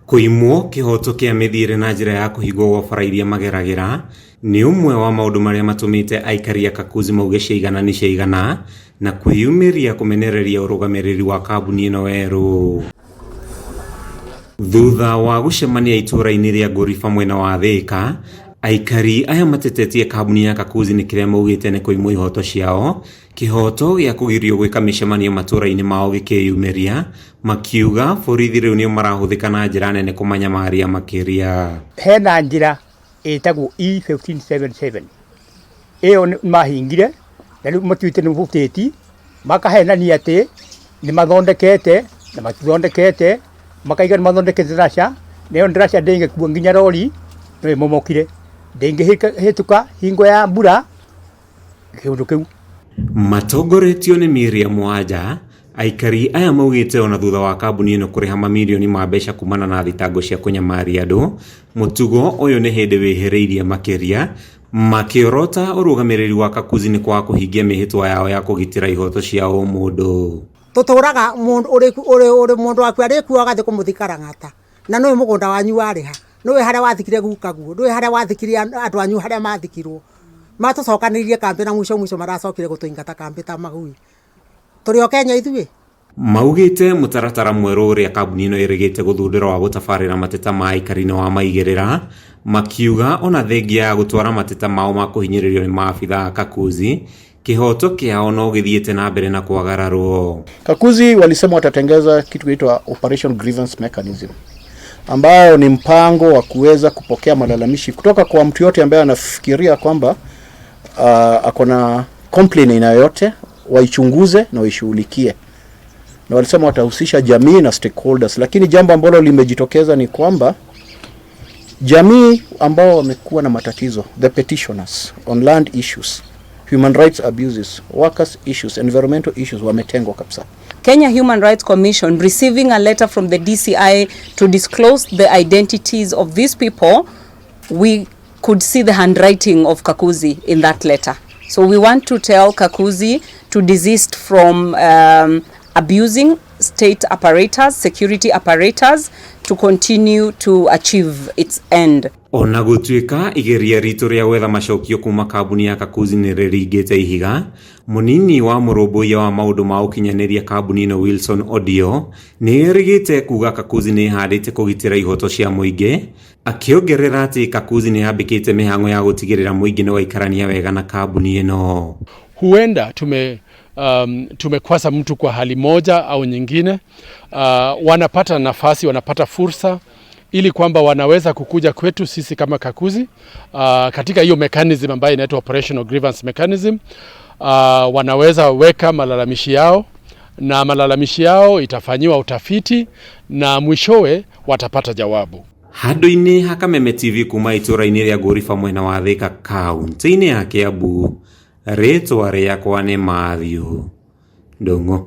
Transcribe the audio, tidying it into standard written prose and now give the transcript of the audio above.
Kũimwo kĩhoto kĩa mĩthiĩre na njĩra ya kũhingwo gwa bara iria mageragĩra nĩ ũmwe wa maũndũ marĩa matũmĩte aikari a Kakuzi mauge ciaigana nĩ ciaigana na kwĩyumĩria kũmenereria ũrũgamĩrĩri wa kambuni ĩno werũ. Thutha wa gũcemania itũũra-inĩ rĩa Ngũriba mwena wa Thĩka, aikari aya matetetie kambuni ya Kakuzi nĩ kĩrĩa maugĩte nĩ kũimwo ihoto ciao, kĩhoto gĩa kũgirio gwĩka mĩcemanio matũũra-inĩ mao gĩkĩyumĩria, makiuga borithi rĩu nĩo marahũthĩka na njĩra nene kũmanyamaria makĩria. Hena njĩra ĩtagwo E1577 ĩyo nĩ mahingire na rĩu matuĩte nĩ bũtĩti makahenania atĩ nĩ mathondekete na matithondekete makaiga nĩ mathondekete ndaraca na ĩyo ndaraca ndĩngĩkua nginya rori no ĩmomokire ndĩngĩhĩtũka hingo ya mbura kĩũndũ kĩu. Matongoretio nĩ Miriam Wanja, aikari aya maugĩte ona thutha wa kambuni ĩno kũrĩha mamirioni ma mbeca kumana na thitango cia kũnyamaria andũ, mũtugo ũyũ nĩ hĩndĩ wĩhĩrĩirie makĩria, makĩorota ũrũgamĩrĩri wa Kakuzi nĩ kwaga kũhingia mĩhĩtwa yao ya kũgitĩra ihoto cia ũmũndũ. Tũtũraga mũndũ ũrĩ mũndũ waku arĩkua ũgathiĩ kũmũthika Lang'ata na nũĩ mũgũnda wanyu warĩ ha, nũĩ harĩa wathikire gukaguo, nũĩ harĩa wathikire andũ anyu harĩa mathikirwo. Matũcokanĩrĩirie kambĩ na mũico mũico maracokire gũtũingata kambĩ ta magui. Tũrĩ o Kenya ithuĩ? Maugĩte mũtaratara mwerũ ũrĩa kambuni ĩno ĩrĩgĩte gũthundũra wa gũtabarĩra mateta ma aikari nĩ wa maigĩrĩra, makiuga ona thengia ya gũtwara mateta mao ma kũhinyĩrĩrio nĩ maabitha a Kakuzi, kĩhoto kĩao no gĩthiĩte na mbere na kwagararwo. Kakuzi walisema watatengeza kitu kinaitwa Operation Grievance Mechanism ambayo ni mpango wa kuweza kupokea malalamishi kutoka kwa mtu yote ambaye anafikiria kwamba ako na complaint aina yoyote, waichunguze na waishughulikie, na walisema watahusisha jamii na stakeholders, lakini jambo ambalo limejitokeza ni kwamba jamii ambao wamekuwa na matatizo, the petitioners on land issues, human rights abuses, workers issues, environmental issues wametengwa kabisa. Kenya Human Rights Commission receiving a letter from the DCI to disclose the identities of these people, we could see the handwriting of Kakuzi in that letter. So we want to tell Kakuzi to desist from abusing state apparatus, security apparatus, to continue to achieve its end. Ona gũtuĩka igeria ritũ rĩa gwetha macokio kuma kambuni ya Kakuzi nĩ rĩringĩte ihiga, mũnini wa mũrũmbũiya wa maũndũ ma ũkinyanĩria kambuni ĩno Wilson Odio nĩ erĩgĩte kuga Kakuzi nĩ ĩhandĩte kũgitĩra ihoto cia mũingĩ, akĩongerera atĩ Kakuzi nĩ yambĩkĩte mĩhang'o ya gũtigĩrĩra mũingĩ nĩ waikarania wega na kambuni ĩno. Huenda tumekwasa mtu kwa hali moja au nyingine, wanapata nafasi, wanapata fursa ili kwamba wanaweza kukuja kwetu sisi kama Kakuzi katika hiyo mechanism ambayo inaitwa operational grievance mechanism. Wanaweza weka malalamishi yao na malalamishi yao itafanyiwa utafiti na mwishowe watapata jawabu. Handũ-inĩ ha Kameme TV kuma itũũra-inĩ rĩa Ngũriba mwena wa Thĩka kaunti-inĩ ya Kiambu, rĩtwa rĩakwa nĩ Matthew Ndung'u.